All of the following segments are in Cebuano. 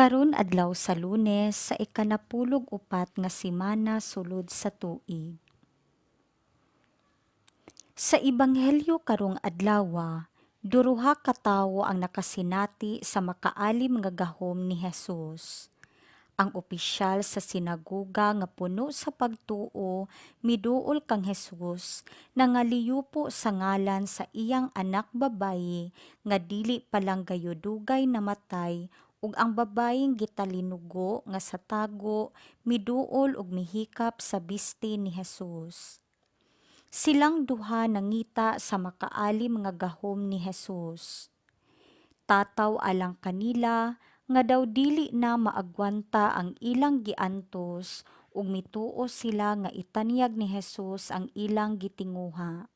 Karon adlaw sa Lunes sa ikanapulog upat nga semana sulod sa tuig. Sa Ebanghelyo karong adlawa, duruha ka tawo ang nakasinati sa makaalim nga gahom ni Jesus. Ang opisyal sa sinagoga nga puno sa pagtuo miduol kang Jesus, nangaliyupo sa ngalan sa iyang anak babayi nga dili pa lang gayo dugay namatay, ug ang babayeng gitalinugo nga sa tago miduol ug mihikap sa bisti ni Jesus. Silang duha nangita sa makaalim nga gahom ni Jesus. Tataw alang kanila nga daw dili na maagwanta ang ilang giantos ug mituo sila nga itanyag ni Jesus ang ilang gitinguha.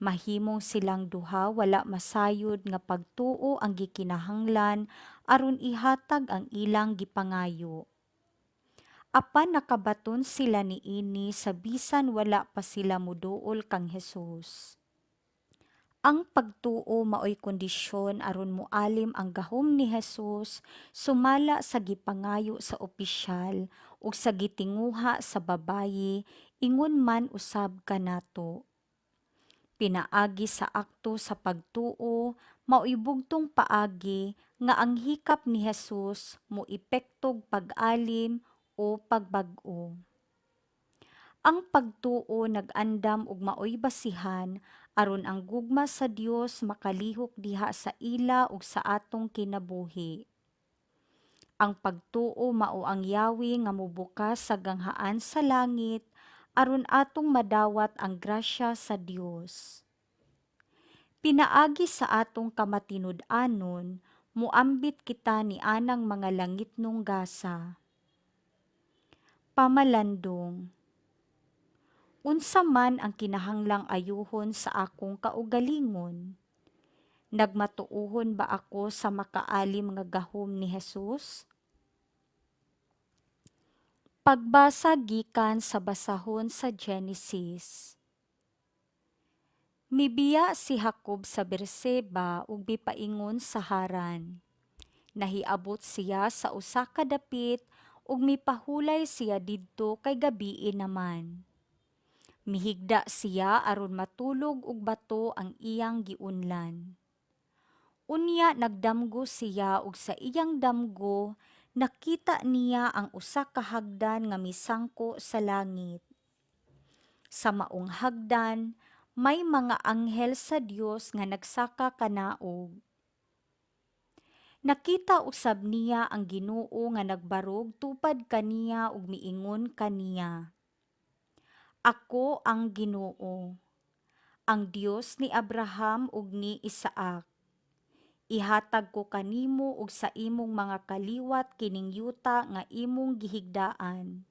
Mahimong silang duha wala masayod nga pagtuo ang gikinahanglan aron ihatag ang ilang gipangayo. Apan nakabaton sila niini sa bisan wala pa sila moduol kang Jesus. Ang pagtuo maoy kondisyon aron moalim ang gahom ni Jesus sumala sa gipangayo sa opisyal ug sa gitinguha sa babayi, ingon man usab kanato. Pinaagi sa akto sa pagtuo, maoy bugtong paagi nga ang hikap ni Jesus moepektog pag-alim o pagbag-o. Ang pagtuo nag-andam og maoy basihan aron ang gugma sa Dios makalihok diha sa ila ug sa atong kinabuhi. Ang pagtuo mao ang yawi nga mobukas sa ganghaan sa langit aron atong madawat ang grasya sa Dios. Pinaagi sa atong kamatinud-anon, moambit kita ni anang mga langitnong gasa. Pamalandong. Unsa man ang kinahanglang ayuhon sa akong kaugalingon? Nagmatuohon ba ako sa makaalim nga gahom ni Jesus? Pagbasa gikan sa basahon sa Genesis. Mibiya si Jacob sa Berseba ug mipaingon sa Haran. Nahiabot siya sa usa ka dapit ug mipahulay siya didto kay gabii naman. Mihigda siya aron matulog ug bato ang iyang giunlan. Unya nagdamgo siya ug sa iyang damgo nakita niya ang usa ka hagdan nga misangko sa langit. Sa maong hagdan may mga anghel sa Dios nga nagsaka kanaog. Nakita usab niya ang Ginoo nga nagbarog tupad kaniya ug miingon kaniya, "Ako ang Ginoo, ang Dios ni Abraham ug ni Isaac. Ihatag ko kanimo ug sa imong mga kaliwat kining yuta nga imong gihigdaan.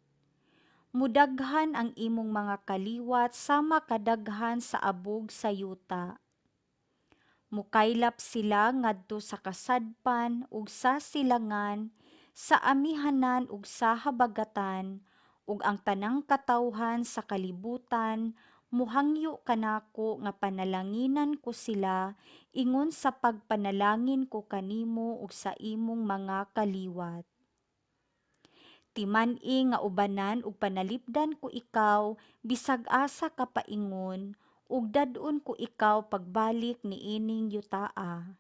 Mudaghan ang imong mga kaliwat sama kadaghan sa abog sa yuta. Mukaylap sila ngadto sa kasadpan ug sa silangan, sa amihanan ug sa habagatan, ug ang tanang katawhan sa kalibutan muhangyo kanako nga panalanginan ko sila ingon sa pagpanalangin ko kanimo ug sa imong mga kaliwat. Timan-i nga ubanan ug panalipdan ko ikaw bisag asa ka paingon, ug dad-on ko ikaw pagbalik niining yutaa.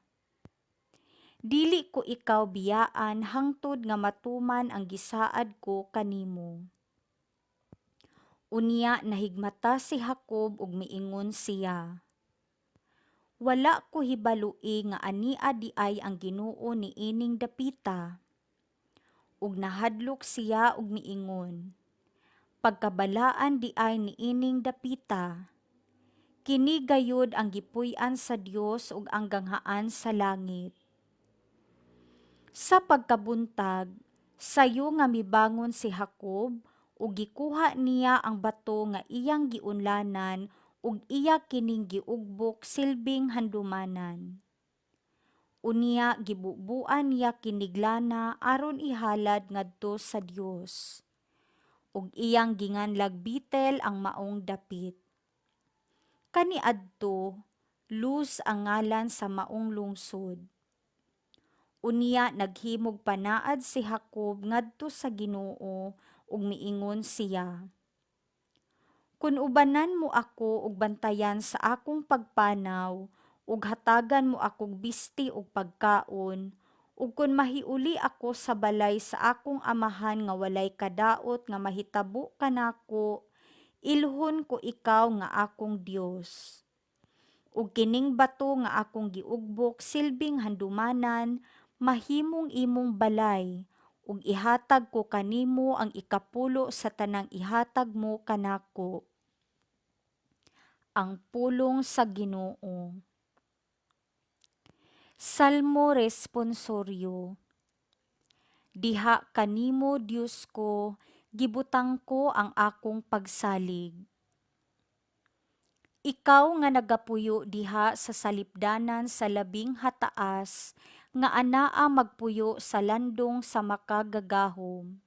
Dili ko ikaw biyaan hangtod nga matuman ang gisaad ko kanimo." Unya nahigmata si Jacob ug miingon siya, "Wala ko hibaloi nga ania diay ang Ginoo niining dapita." Ug nahadlok siya ug miingon, "Pagkabalaan diay niining dapita. Kini gayud ang gipuy-an sa Dios ug ang ganghaan sa langit." Sa pagkabuntag, sayo nga mibangon si Jacob ug gikuha niya ang bato nga iyang giunlanan ug iya kining giugbok silbing handumanan. Unya gibubuan niya kinig lana aron ihalad ngadto sa Dios. Ug iyang ginganlag Betel ang maong dapit. Kaniadto, Luz ang ngalan sa maong lungsod. Unya naghimog panaad si Jacob ngadto sa Ginoo ug miingon siya, "Kun ubanan mo ako ug bantayan sa akong pagpanaw ug hatagan mo akog bisti ug pagkaon, ug kun mahiuli ako sa balay sa akong amahan nga walay kadaot nga mahitabo kanako, ilhon ko ikaw nga akong Dios. Ug kining bato nga akong giugbok silbing handumanan mahimong imong balay, ug ihatag ko kanimo ang ikapulo sa tanang ihatag mo kanako." Ang pulong sa Ginoo. Salmo Responsoryo. Diha kanimo, Dios ko, gibutang ko ang akong pagsalig. Ikaw nga nagapuyo diha sa salipdanan sa Labing Hataas, nga anaa magpuyo sa landong sa Makagagahom.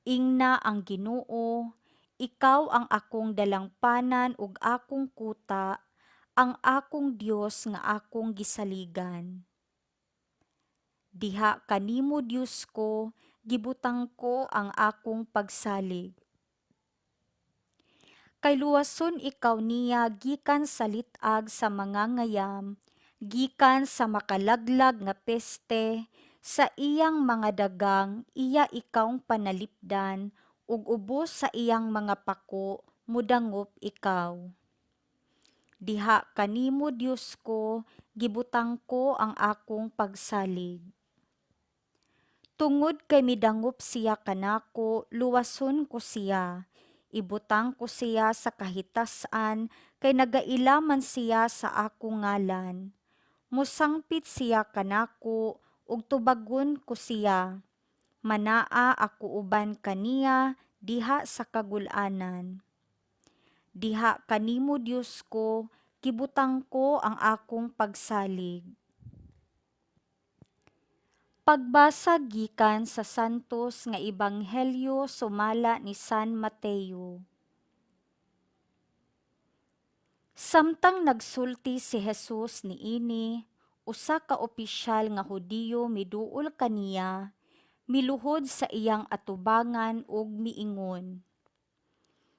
Ingna ang Ginoo, "Ikaw ang akong dalangpanan ug akong kuta, ang akong Dios nga akong gisaligan." Diha kanimo, Dios ko, gibutang ko ang akong pagsalig. Kay luwason ikaw niya gikan sa lit-ag sa mga ngayam, gikan sa makalaglag nga peste. Sa iyang mga dagang iya ikaw panalipdan, ug ubos sa iyang mga pako modangop ikaw. Diha kanimo, Dios ko, gibutang ko ang akong pagsalig. Tungod kay midangop siya kanako, luwason ko siya. Ibutang ko siya sa kahitas-an kay nagaila man siya sa akong ngalan. Mosangpit siya kanako ug tubagon ko siya. Manaa ako uban kaniya diha sa kagul-anan. Diha kanimo, Dios ko, gibutang ko ang akong pagsalig. Pagbasa gikan sa Santos nga Ebanghelyo sumala ni San Mateo. Samtang nagsulti si Jesus niini, usa ka opisyal nga Hudiyo miduol kaniya, miluhod sa iyang atubangan ug miingon,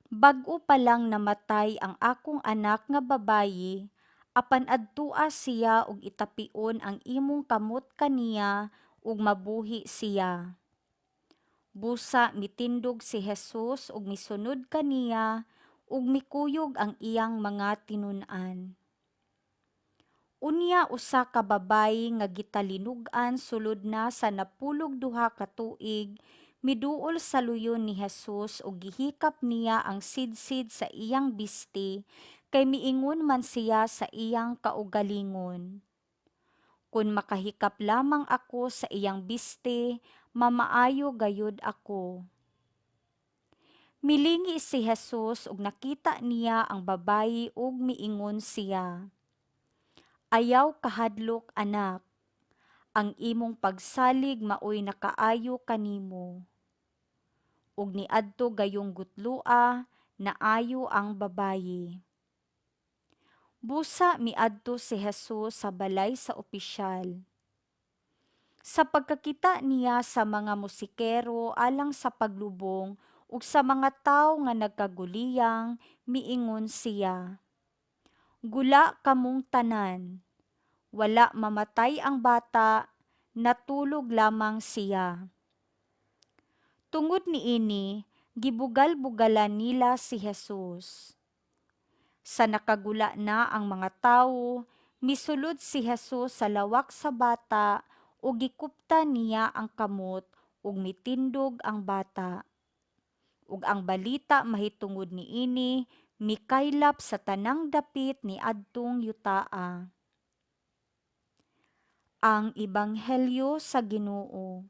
"Bag-o pa lang namatay ang akong anak nga babayi, apan adtoa siya ug itapion ang imong kamot kaniya ug mabuhi siya." Busa mitindog si Jesus ug misunod kaniya ug mikuyog ang iyang mga tinun-an. Unya usa ka babayi nga gitalinug-an sulod na sa 12 ka tuig miduol sa luyon ni Jesus ug gihikap niya ang sidsid sa iyang bisti, kay miingon man siya sa iyang kaugalingon, "Kun makahikap lamang ako sa iyang bisti, mamaayo gayud ako." Milingi si Jesus ug nakita niya ang babayi ug miingon siya, "Ayaw kahadlok, anak. Ang imong pagsalig maoy nakaayo kanimo." Ug niadto gayong gutloa, naayo ang babayi. Busa miadto si Jesus sa balay sa opisyal. Sa pagkakita niya sa mga musikero alang sa paglubong ug sa mga tawo nga nagkaguliyang, miingon siya, "Gula kamong tanan. Wala mamatay ang bata, natulog lamang siya." Tungod niini, gibugal-bugalan nila si Jesus. Sa nakagula na ang mga tawo, misulod si Jesus sa lawak sa bata ug gikuptan niya ang kamot ug mitindog ang bata. Ug ang balita mahitungod niini mikaylap sa tanang dapit niadtong yutaa. Ang Ebanghelyo sa Ginoo.